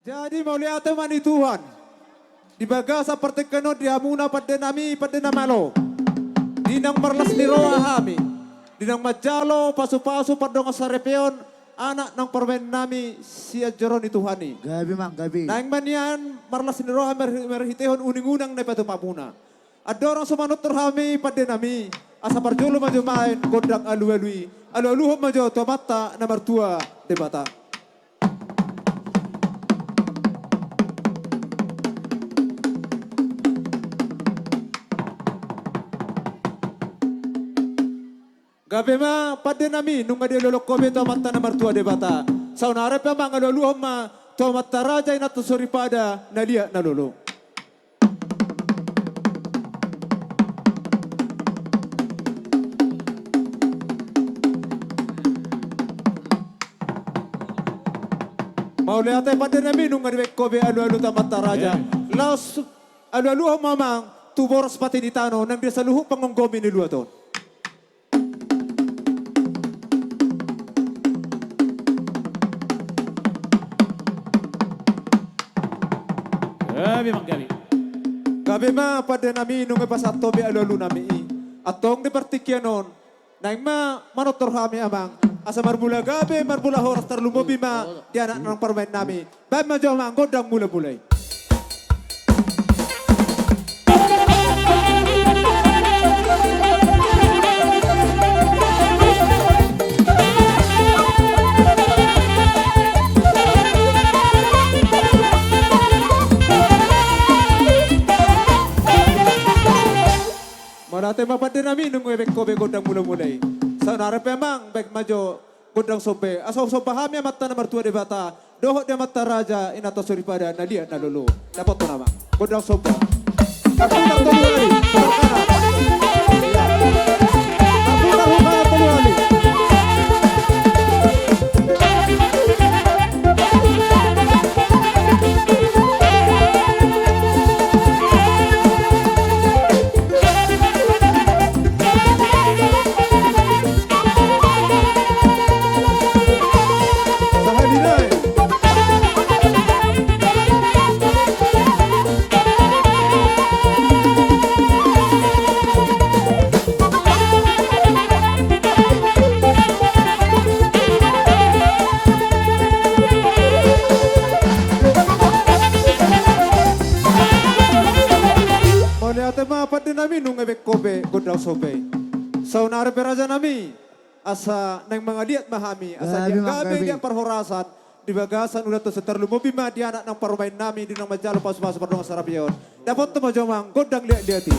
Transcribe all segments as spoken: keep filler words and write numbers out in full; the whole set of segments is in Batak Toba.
Jadi mauliate ma di Tuhan. Di bagasan partingkian on di hamuna pande nami, pande na malo. Di naung marlas ni roha hami. Di naung manjalo pasu-pasu pardongan saripeon, anak naung parumaen nami sian joro ni Tuhan i. Gabe, Amang, gabe. Naeng ma nian marlas ni roha mar-, marhitehon uninguningan na ipatupa hamuna. Andorang so manortor hami pande nami, asa parjolo ma jo baen gondang alualu i, alualuhon ma jo tu Amanta na martua Debata. Gabe ma pande nami, nunga dialualuhon ho be tu Amanta na martua Debata. Saonari pe, Amang, alualuhon ma tu amanta raja, inanta soripada, na liat na lolo. Mauliate pande nami, nunga dibaen ho be alualu tu amanta raja. Eh. Laos alualuhon ma, Amang, tu boras pati ni tano nang di saluhut panggomgomi ni luat on. Gabe, Amang, gabe. Gabe ma pande nami, nunga dipasahat ho be alualu nami i. Antong di partingkian on naeng ma manortor hami, Amang, asa marmula gabe, marmula horas, tarlumobi ma di anak naung parumaen nami. Baen ma jo, Amang, gondang mulamula i. Mauliate ma pande nami, nunga dibaen ho be gondang mulamula i. Saonari pe, Amang, baen ma jo gondang somba i, asa husomba hami Amanta na martua Debata, dohot di amanta raja, inanta soripada, na liat na lolo. Dapothon, Amang, gondang somba. Marputar tolu hali. Marputar hukana tolu hali. Mauliate ma pande nami, nunga dibaen ho be gondang somba i. Saonari pe, raja nami, asa naeng mangaliat ma hami, asa gabe, Amang, gabe, gabe, liat parhorasan di bagasan ulaonta on, tarlumobi ma di anak naung parumaen nami, di naung manjalo pasu-pasu pardongan saripeon. Dapothon ma jo, Amang, gondang liat-liat i.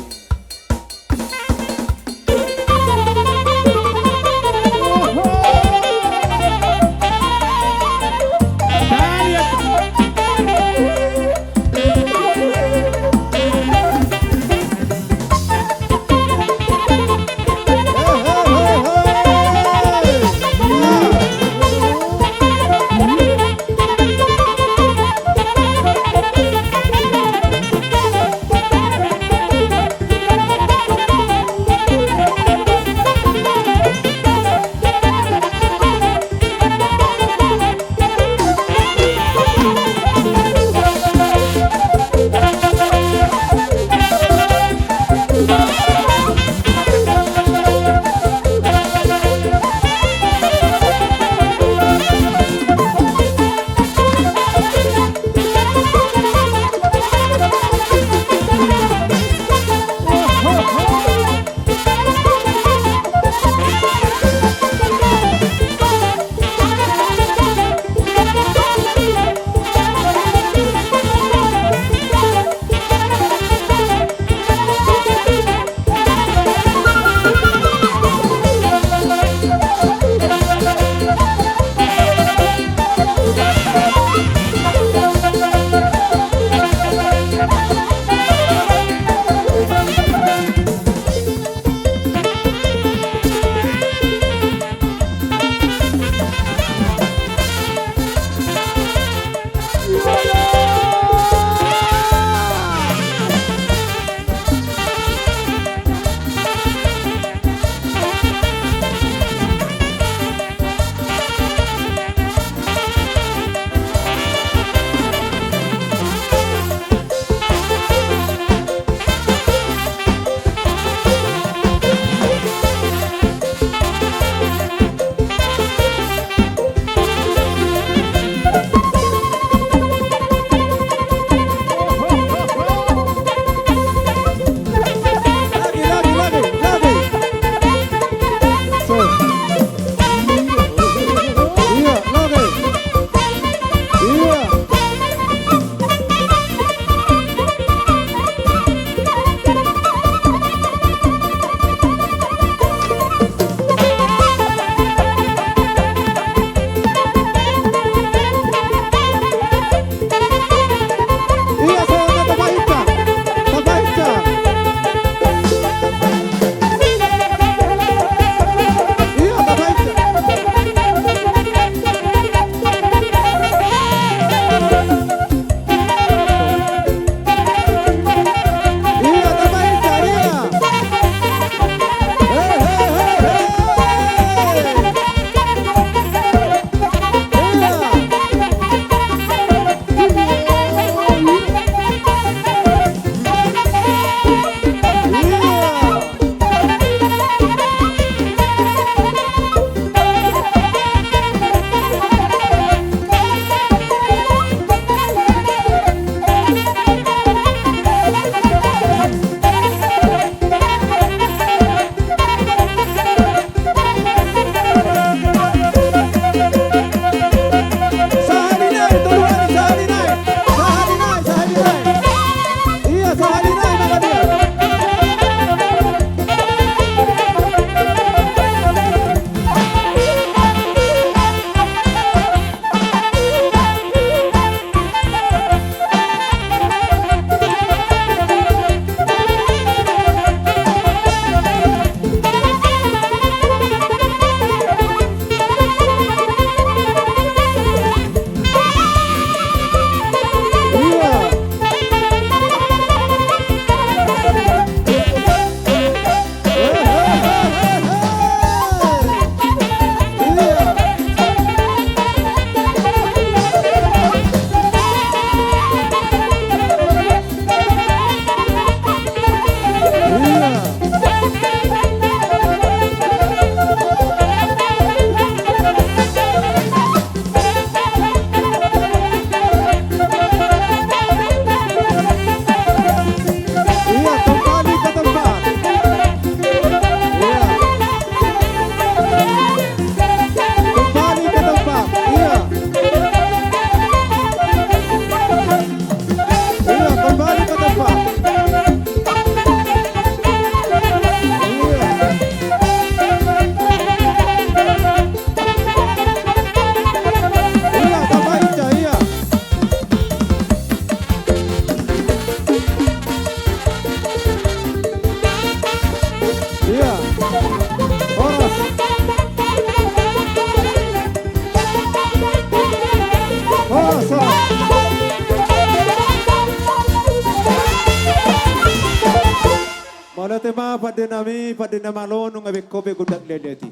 Pande nami, pande na malo, nunga bengko be gondang leleti.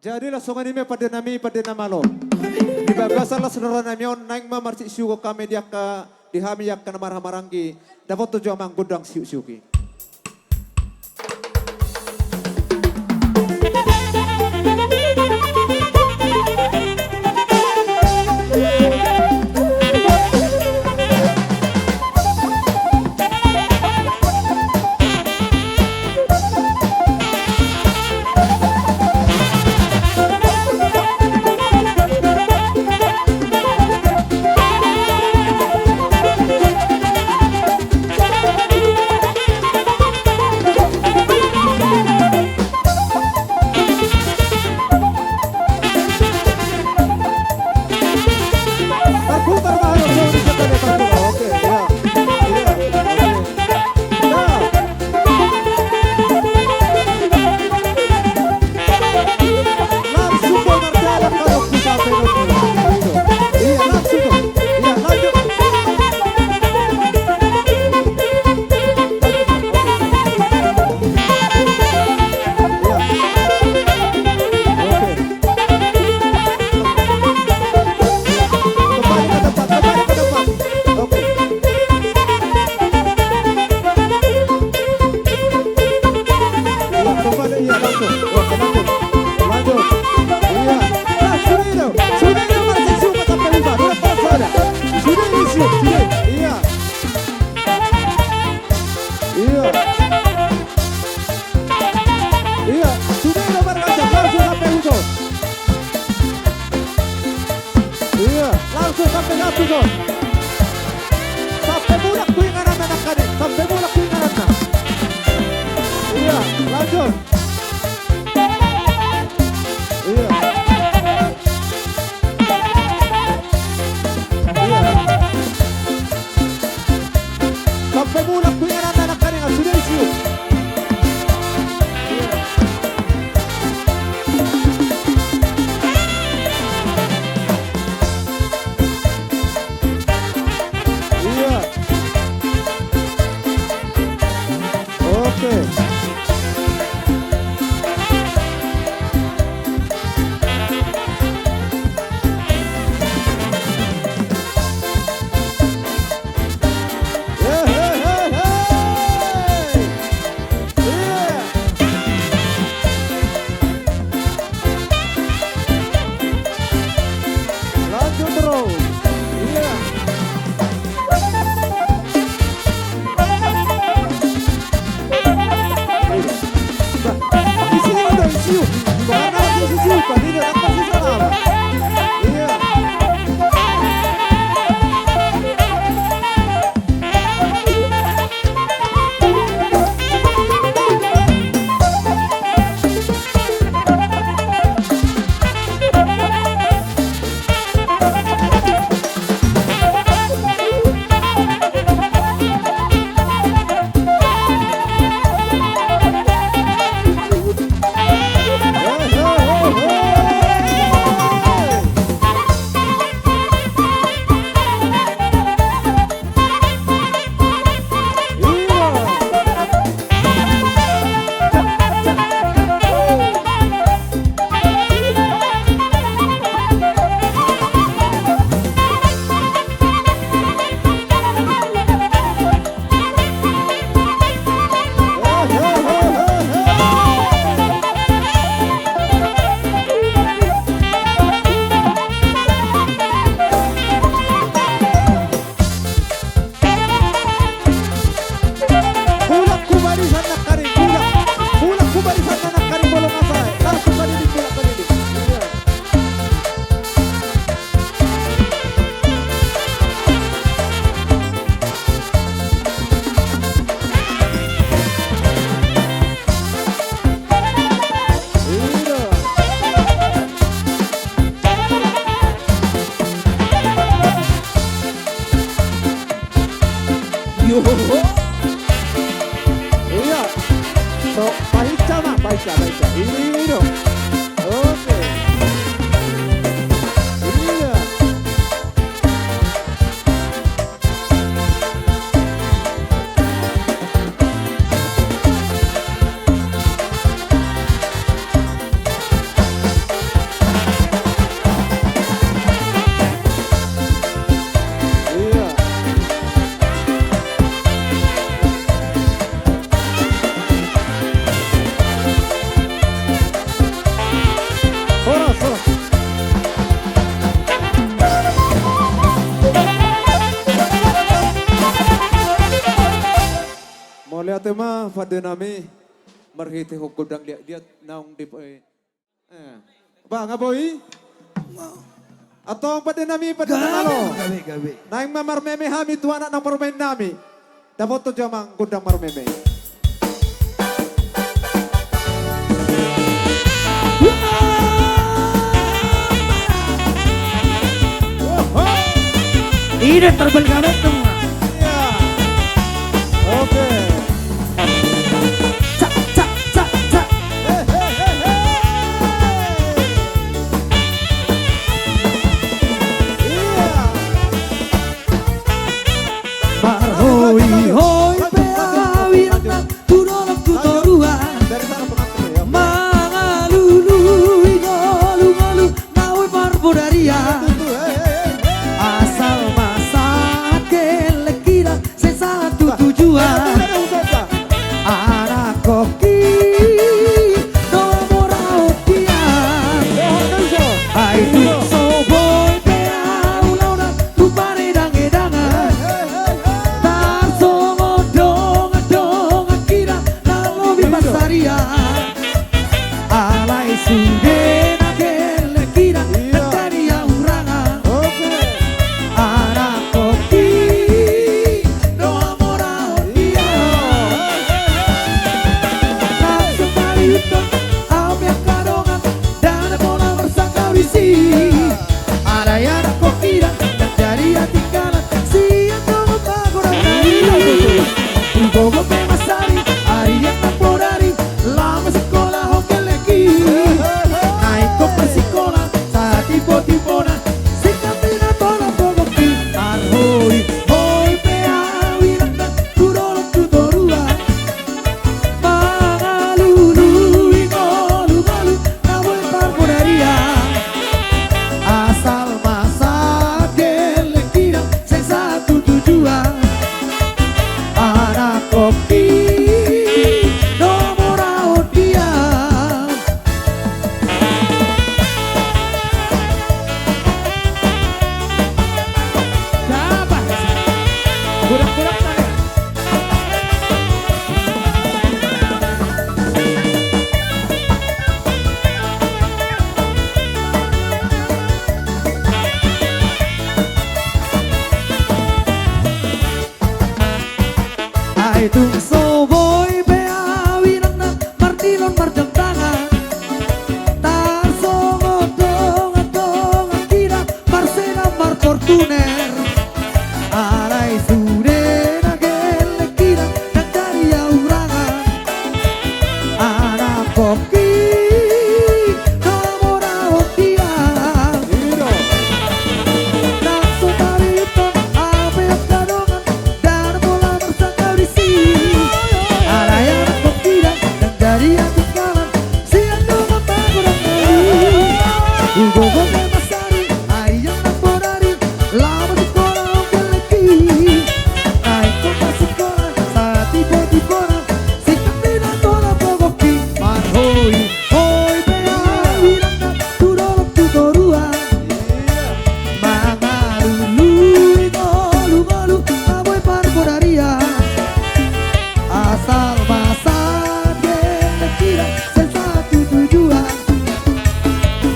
Jadi laos songon i ma pande nami, pande na malo. Di bagasan las ni roha nami on, naeng ma marsiuksiuk hami di angka, di hami angka na marhahamaranggi, dapotan jo amang gondang siuksiuk i. Oke, ya. Iya, oke. Ya. Langsung do mardalan, kalau bisa. Iya, langsung do. Iya, lanjut. Iya. Oke. Kembali ke tempat, kembali ke tempat. Oke. Iya, kembali, iya, langsung. Oke, lanjut. Lanjut. Iya. Nah, sudah itu. Sudah. Tema pande nami marhite gondang liat-liat naung di, eh, eh. Ba, nga boi? Antong pande nami, pande na malo. Gabe, gabe, gabe. Naeng ma marmeme hami tu anak na parumaen nami. Dapothon jo amang gondang marmeme. Ide terbalik kami semua. Iya. Oke. Cak, cak, cak, cak. He, he, he, he. Iya. Marhoi-hoi pe ahu i nang tu dolok tu toruan, mangalului ngolu-ngolu na boi parbodarian. Asal ma sahat gelek hita seng sahat tu tujuan. Anak koki do mora on dia. Ai tung so boi pe ahu laho nang tu panedangedangan, tarsongon dongan-dongan hita na lobi pansarian. Alai sude na gelek hita, na jadi hurangan. Anak koki do mora on dia. Langsung tariuthon ahu pe angka dongan, dana pola marsangkabisi. Alai anak koki ndang jadi hatinggalan sian dongan pagodang nai. Ugogo pe mansari, ari ndang bodari, laho masikola ho gelek i. Naeng ho marsikola, sahat timbo-timbona, singkat ninna tolap gogoki. Marhoi-hoi pe ahu i nang tu dolok tu toruan, mangalului ngolu-ngolu na boi parbodarian. Asal ma sahat gelek hita seng sahat tu tujuan. Anak koki do mora on dia. Dapat. Budak-budak saya. Ai tung so boi pe ahu i nang na mardilon marjamtangan, tarsongon dongan-dongan hita marseda marfortuner. Alai sude na gelek hita, na jadi hurangan. Anak koki do mora on dia. Langsung tariuthon ahu pe angka dongan, dana pola marsangkabisi. Alai anak koki ndang jadi hatinggalan sian dongan pagodang nai. Ugogo pe mansari, ari ndang bodari, laho masikola ho gelek i. Naeng ho marsikola, sahat timbo-timbona, singkat ninna tolap gogoki. Marhoi-hoi pe ahu i nang tu dolok tu toruan, mangalului ngolu-ngolu na boi parbodarian. Asal ma sahat gelek hita seng sahat tu tujuan.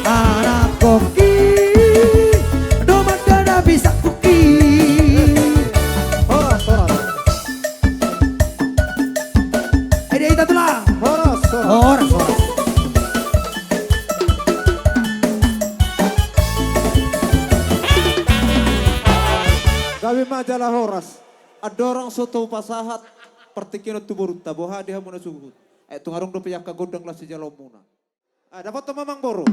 Anak koki do mandadapi sangkoki. Horas, horas. Ede hita tulang. Horas, horas. Horas, horas. Gabe ma jala horas. Andorang so tapasahat partingkian on tu borunta, boha di hamu na suhut. Eh, tung adong dope angka gondang laos sijaloonmuna. Ah, dapothon ma amang boru.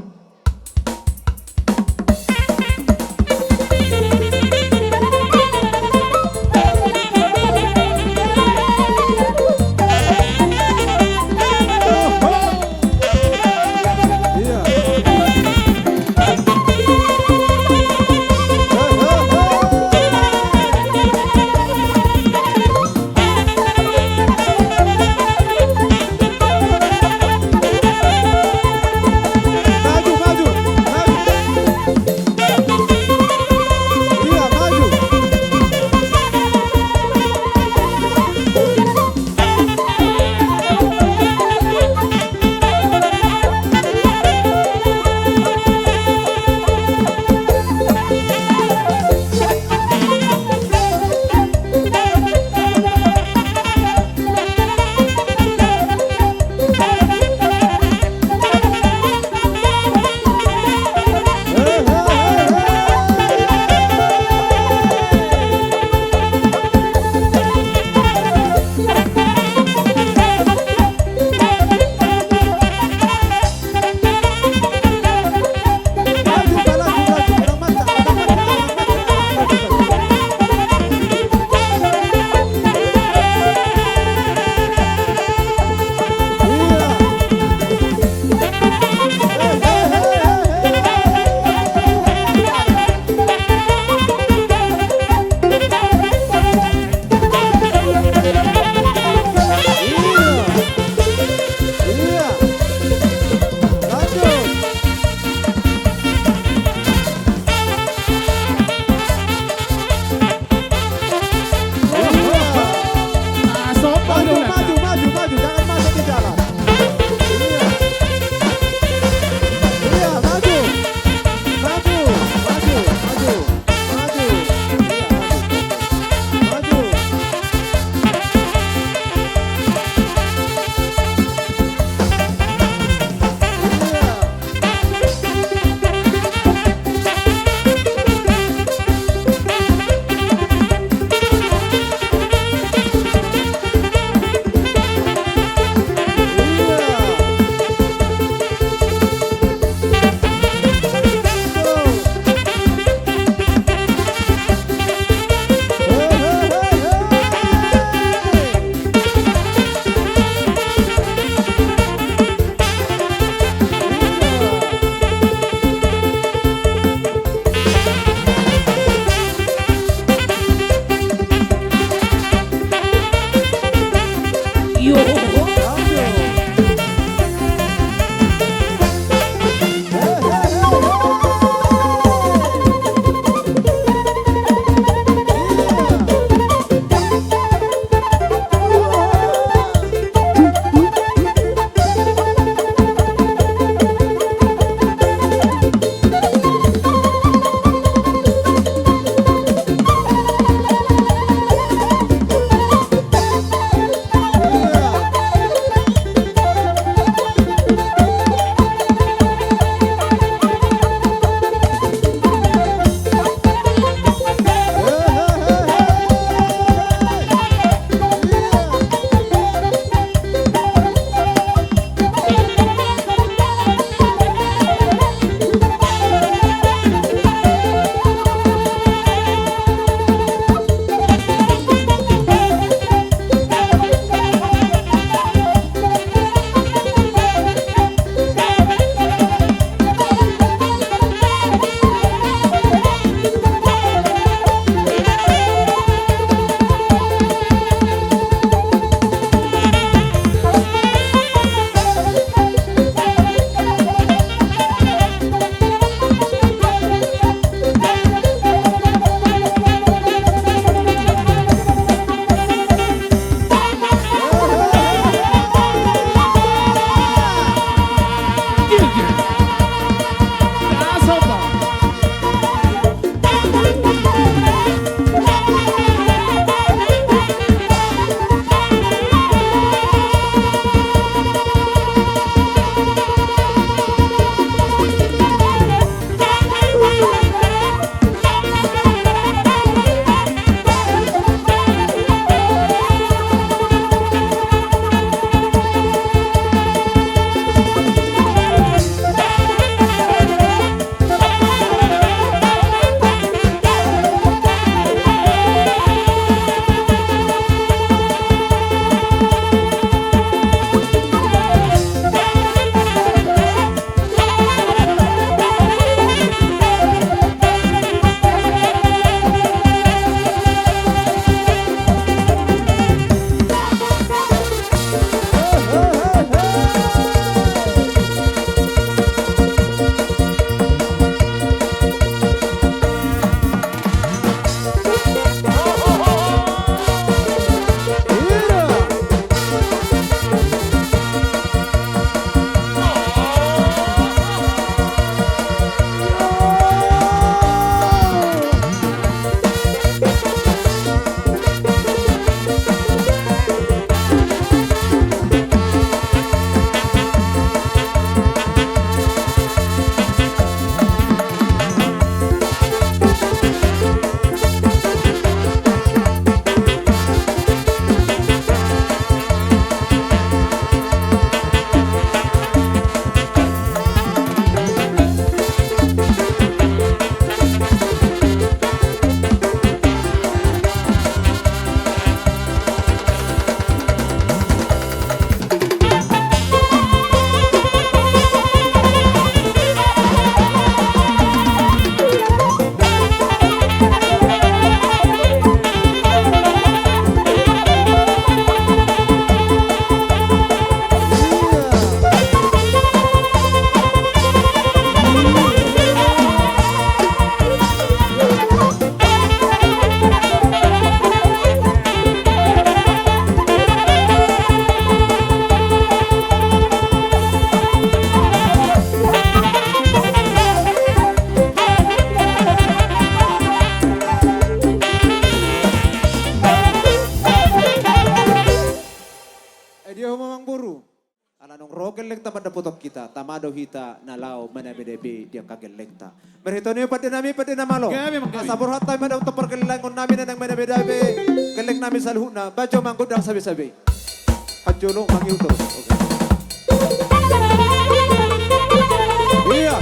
Iya. Tama dapoton hita, tama do hita na laho manabe-nabe di angka gellengta. Marhite on i ma pande nami, pande na malo. Gabe, manggabe. Asa borhat hami ma dapoton pargellengon nami na naeng manabe-nabe gelleng nami saluhutna, bajo manggondang sabe-sabe. Hanjolo mangihu torus. Oke. Iya.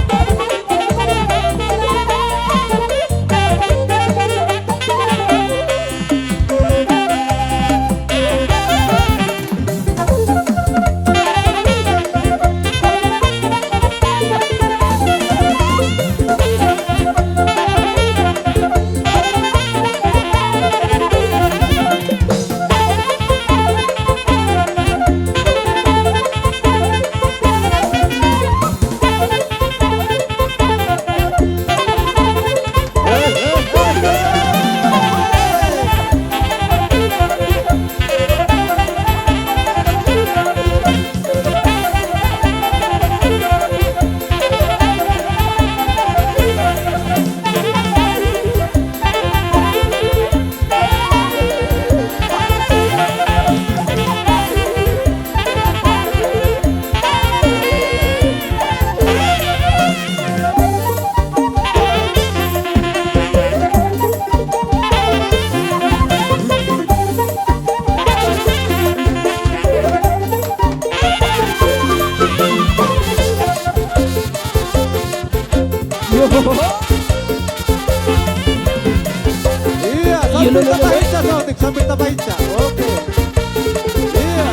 Iya, sambil tapahinsa, Sotik, sambil tapahinsa. Oke. Iya.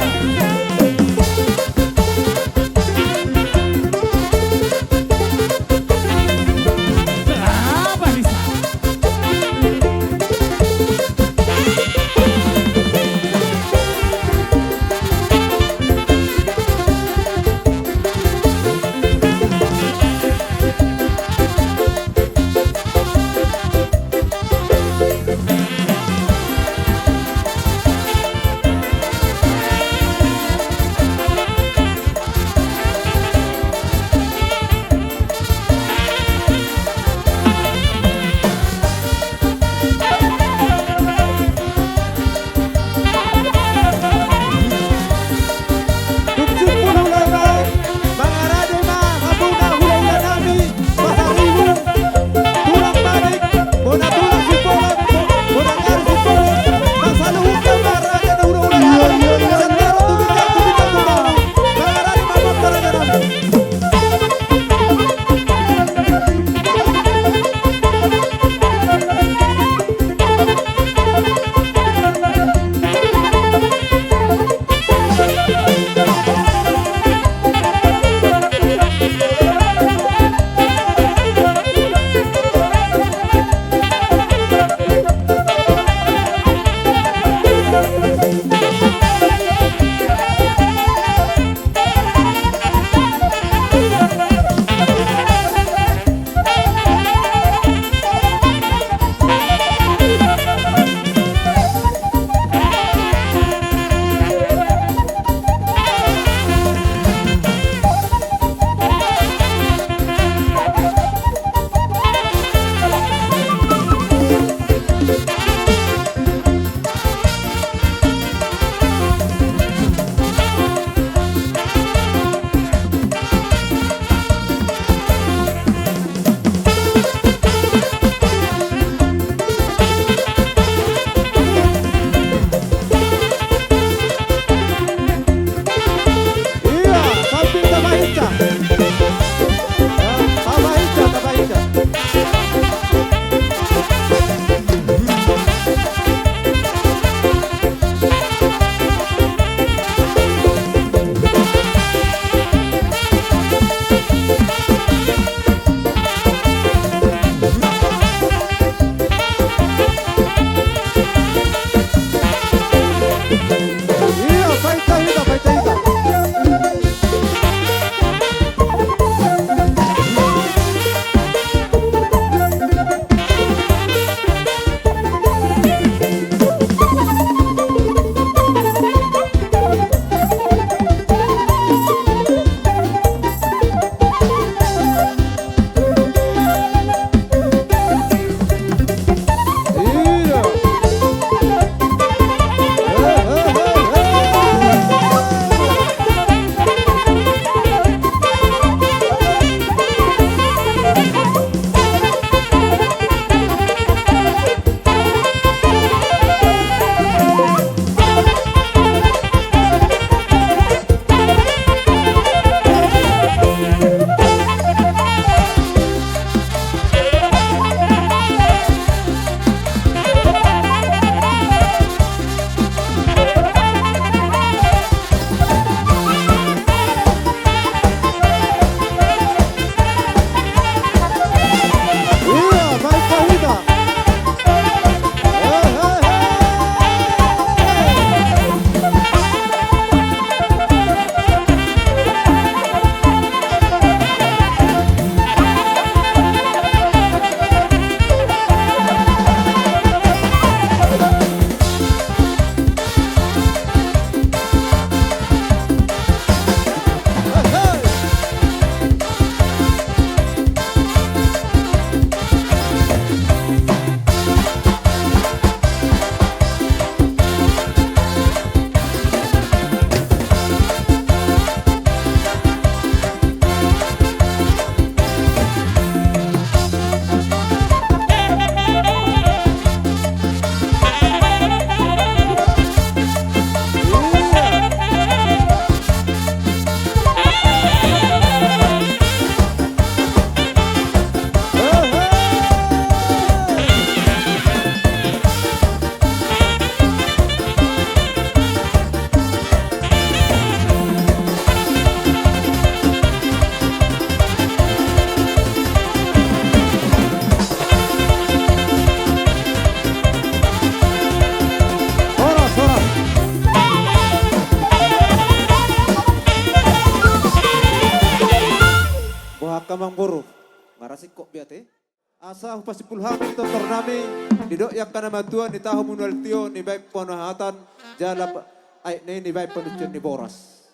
Marasingkop be ate. Asa hupasimpul hami di tortor nami, didok i angka na matua, ni tahu manual tio, ni baen panuhatan, jala pa-, ai, ni, ni baen panuncion ni boras.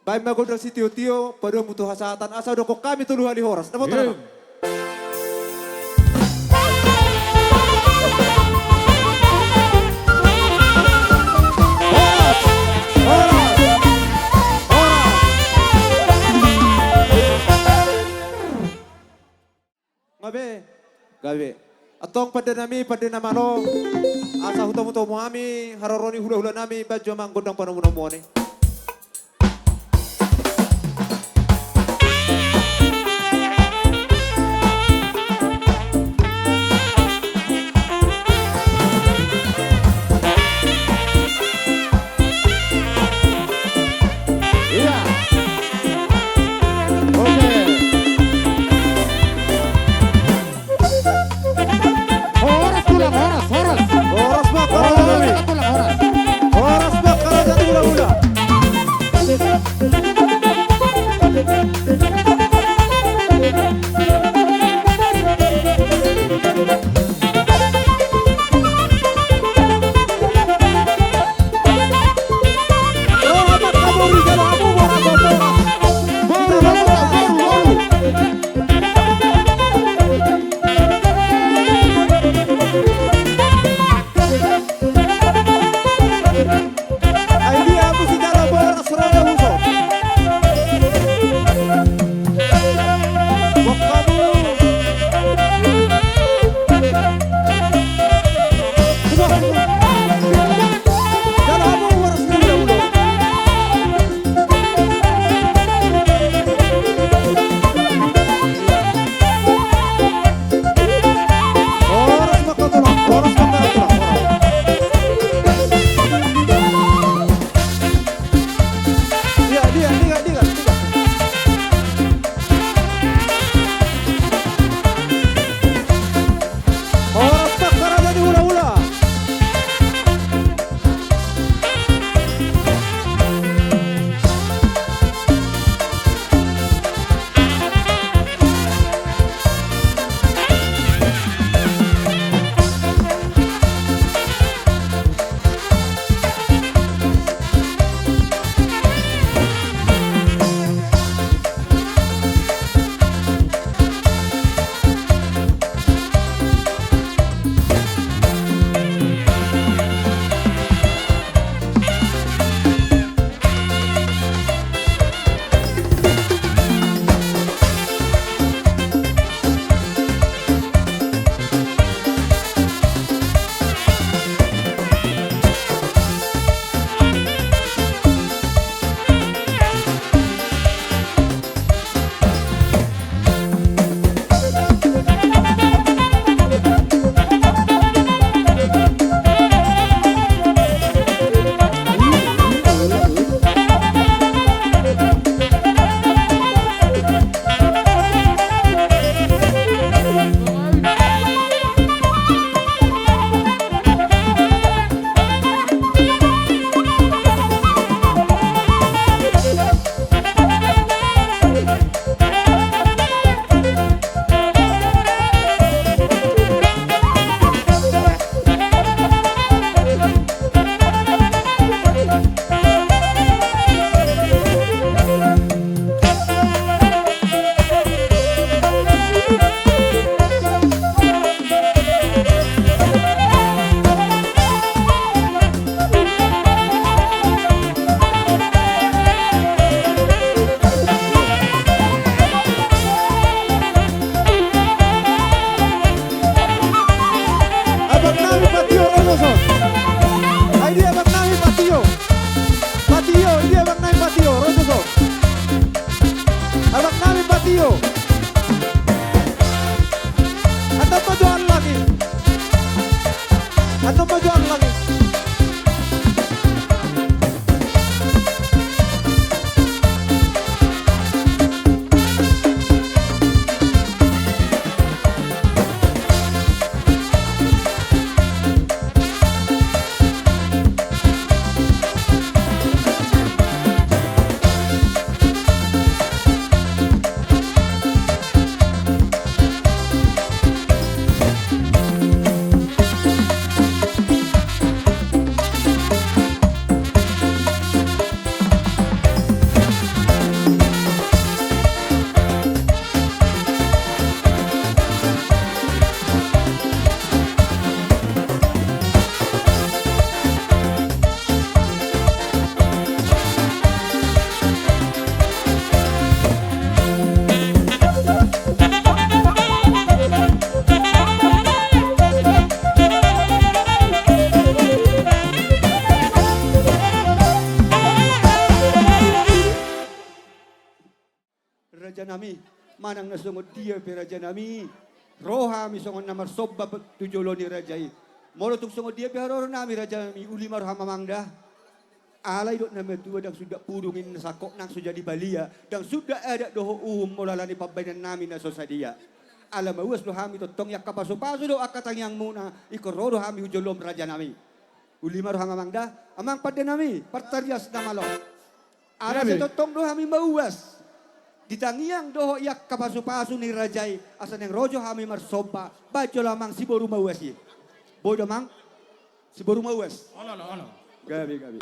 Baen ma gondang sitio-tio, padomu tu hasahatan, asa dokkon hami tolu hali horas. Dapotan. Iya. Horas! Horas! Horas! Gabe, gabe. Antong pande nami, pande na malo. Asa hutomu-tomu hami, haroro ni hula-hula nami, baen jo amang gondang panomu-nomuon i. Iya. Oke. Horas tulang, horas, horas. Horas ma, horas. Horas tulang, horas. Horas ma, horas tulang, horas. Manang na songon dia pe raja nami, ro hami songon na marsomba tu jolo ni raja i. Molo tung songon dia pe haroronami raja nami, uli ma roham amang da. Alai didok na matua, ndang suda pudung inna sangkot nang so jadi palia, ndang suda adat dohot uhum molo alani pambahenan nami na so sadia. Ala mauas do hami tongtong i angka pasupasu dohot angka tangiangmuna, ingkon ro do hami hu jolom raja nami. Uli ma roham amang da, amang pande nami, partarias na malo. Ala sai tongtong do hami mauas di tangiang dohot i angka pasupasu ni raja i, asa naeng ro jo hami marsomba, bahen jolo amang siboru mauas i. Boi do amang? Siboru mauas. Olo, olo, olo. Gabe, gabe.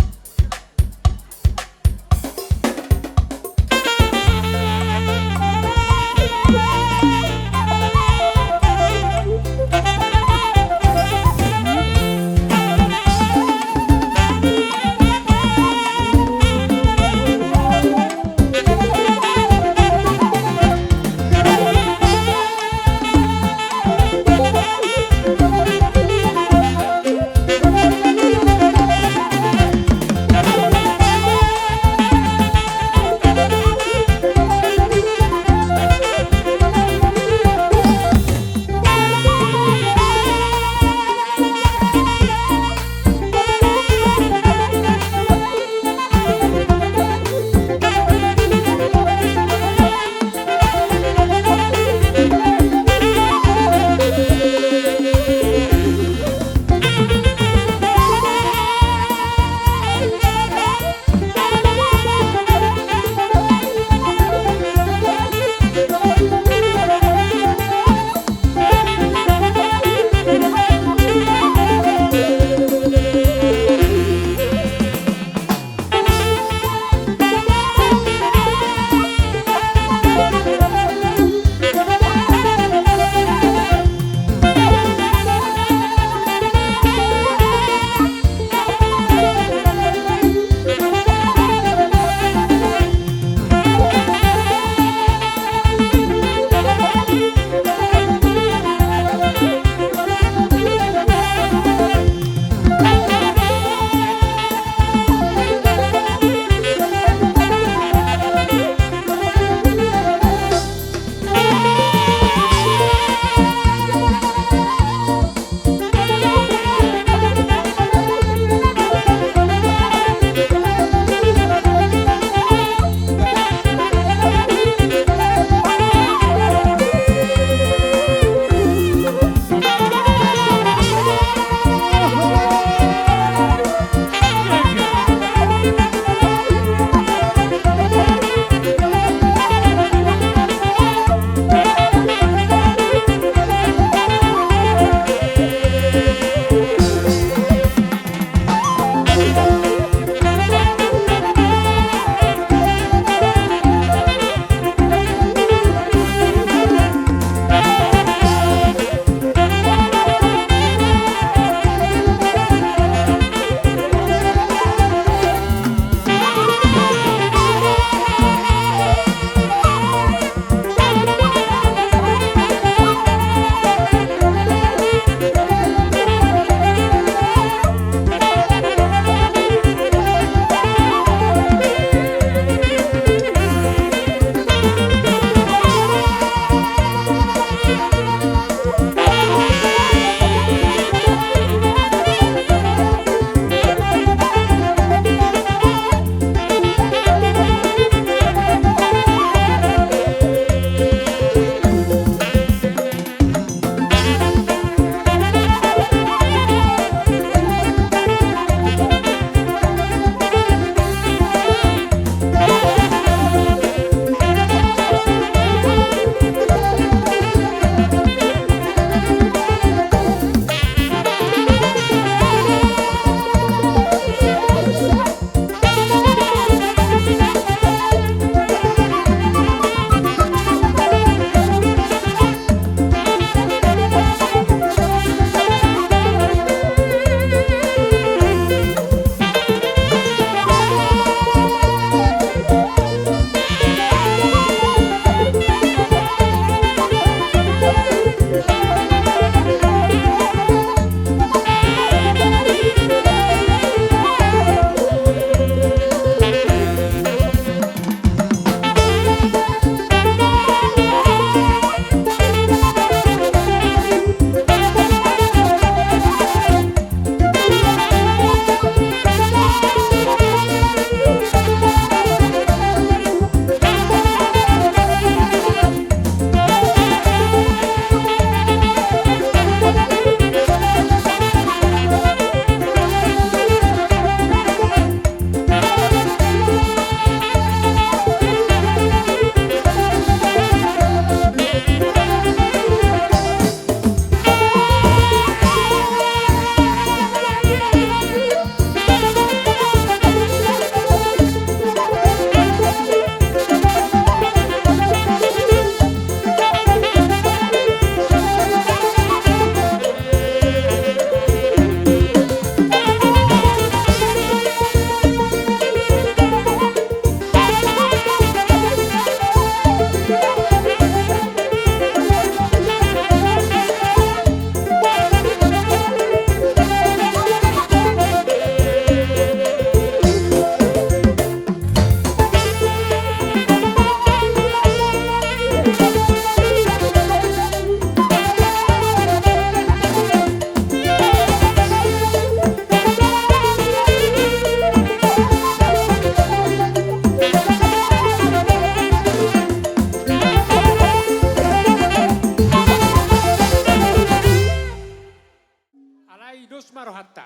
ma rohanta.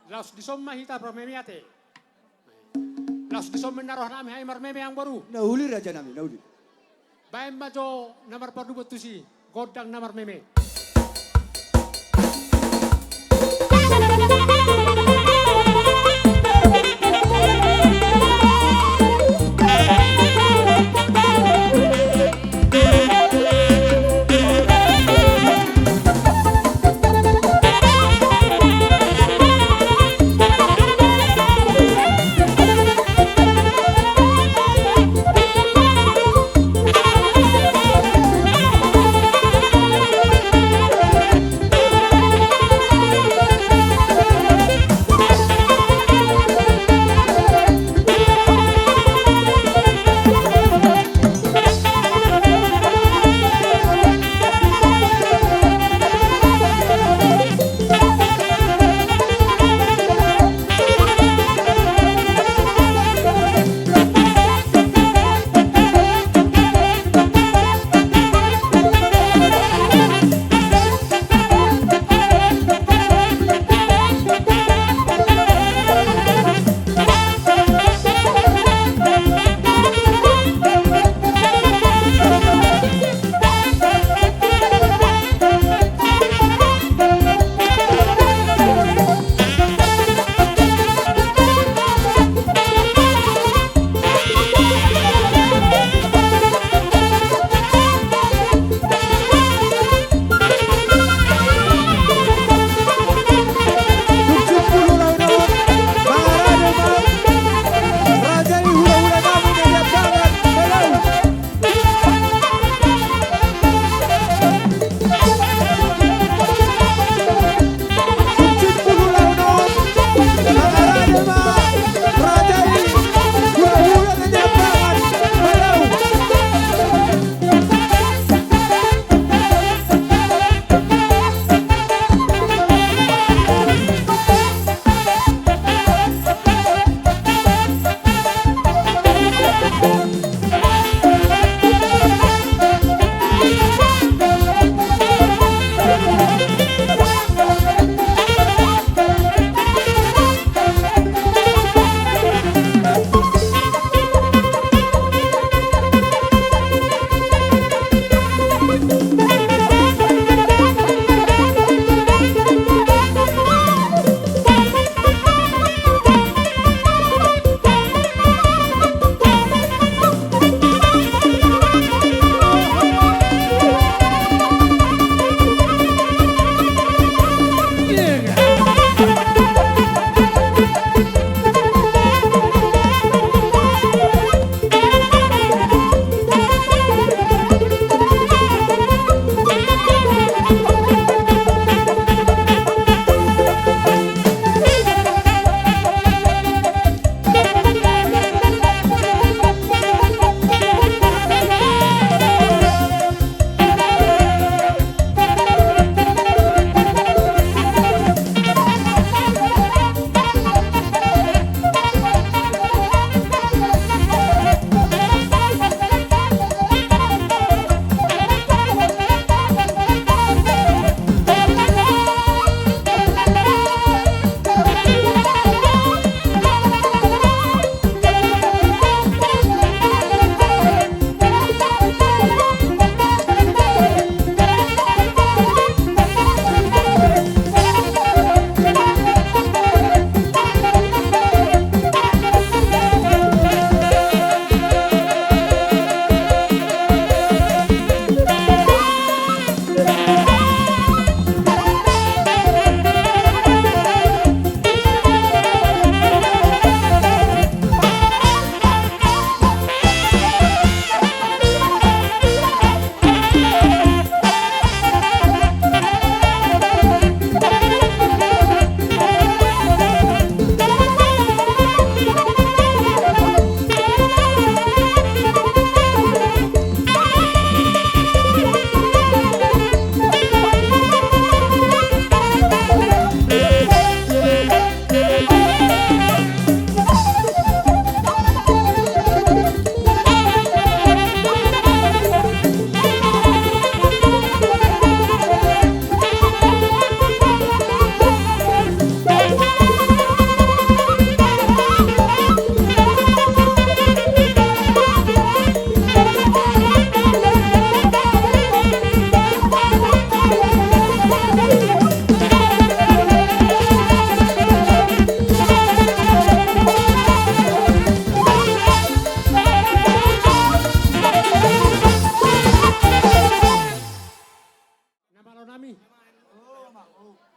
Laos dison ma hita marmeme ate. Laos dison ma ninna rohanami hami marmeme, amang boru. Na uli, rajanami, na uli. Baen ma jo na marpardubon tusi, gondang na marmeme.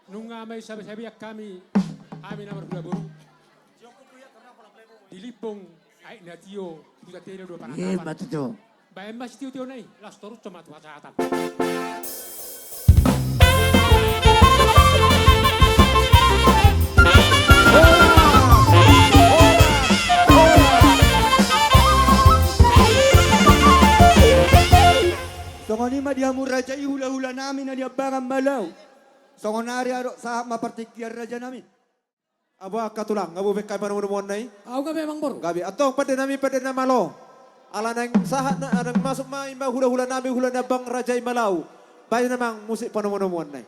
Nunga ma i sabe-sabean hami, hami na marhula boru. Di Limbong, Aek Natio, Huta Tele do panatapan. Baen ma sitio-tio na i, las torus ma tu hasahatan. Songon i ma di hamu raja i, hula-hula nami na niambangan Malau. Songon ari adong sahat ma partingkian raja nami. Abo angka tulang, nga boi be hami panomu-nomuonna i? Au gabe amang boru. Gabe, antong pande nami, pande na malo. Ala naeng sahat na, naeng masuk ma imba hula-hula nami, hula ni ambang raja i Malau. Baen amang musik panomu-nomuonna i.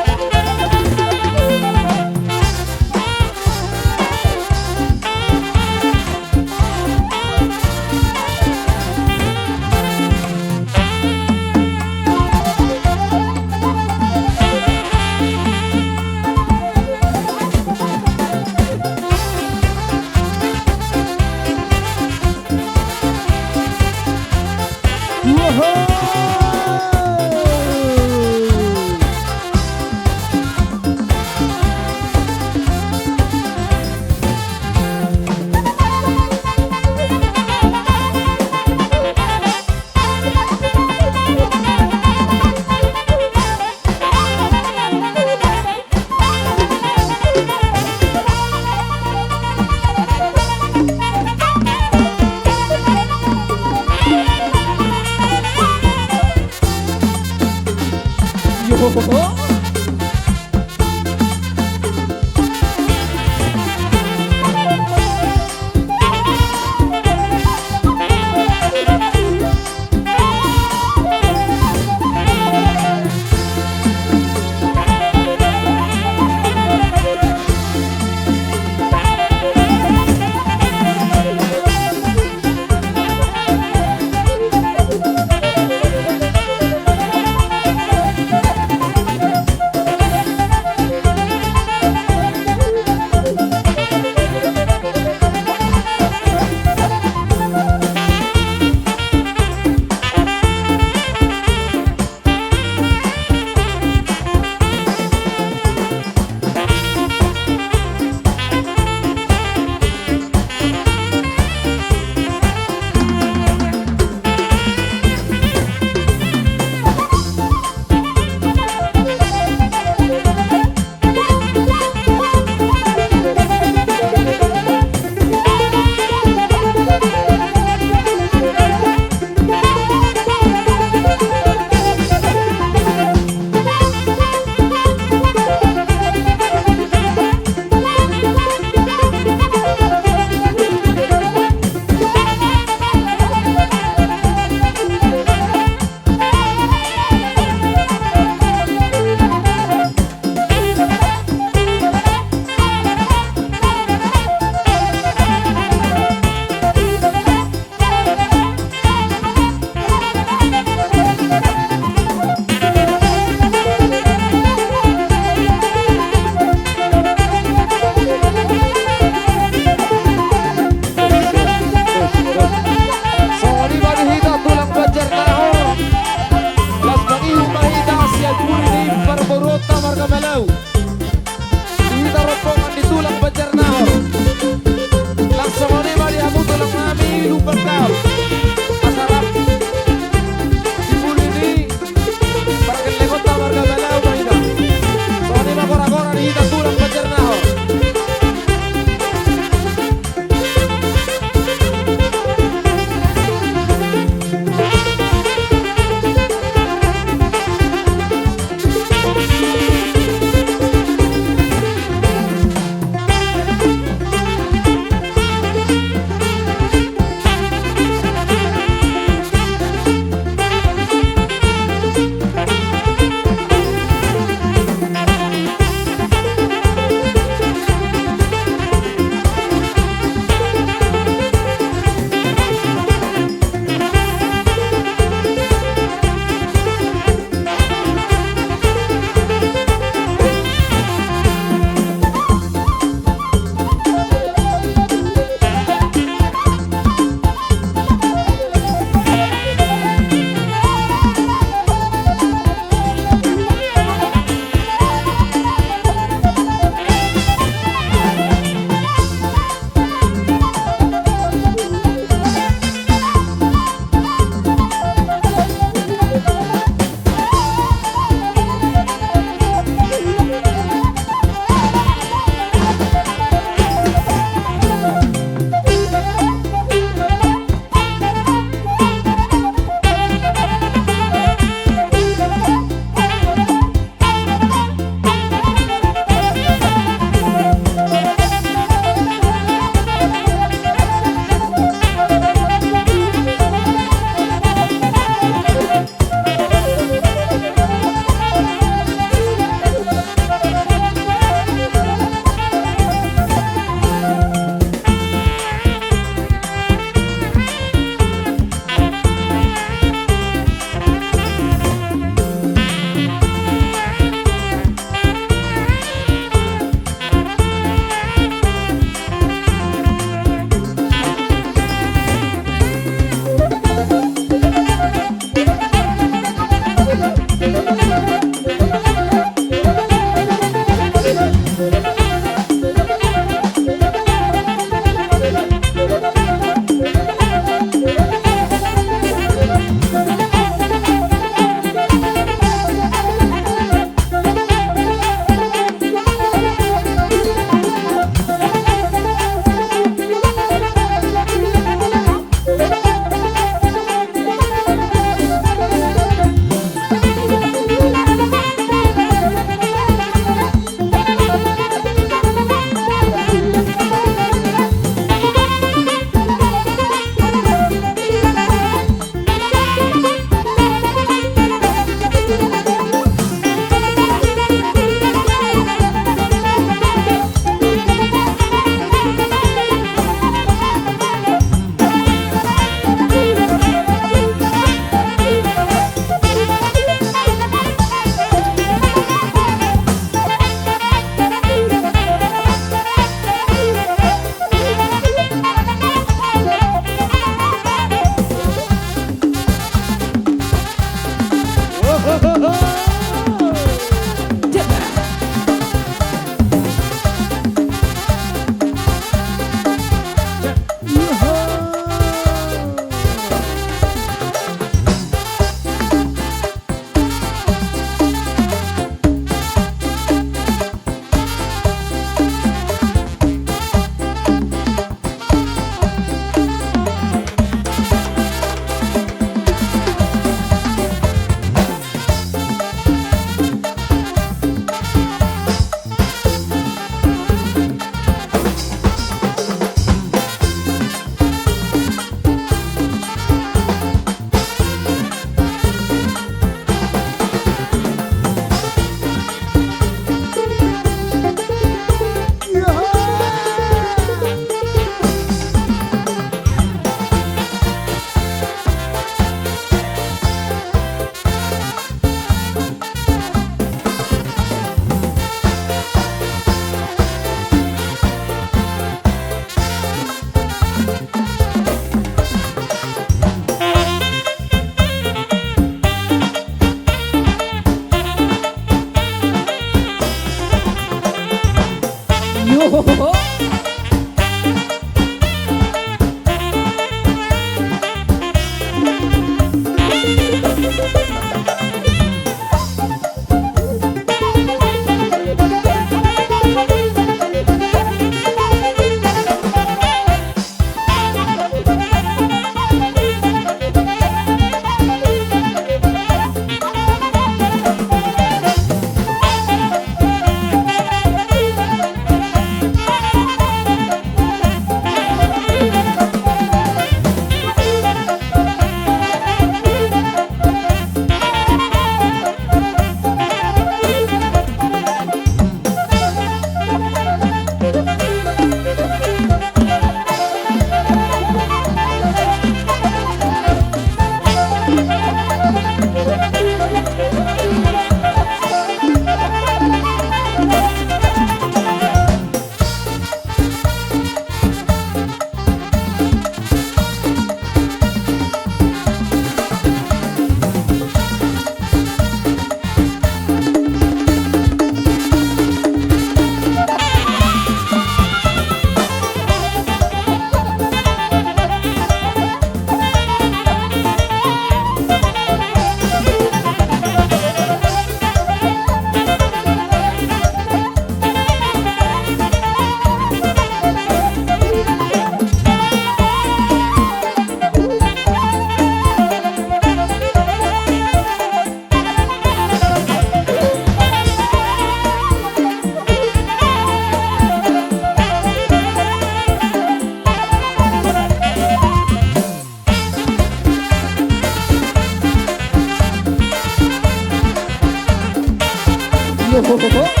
Yo, ho, ho, ho.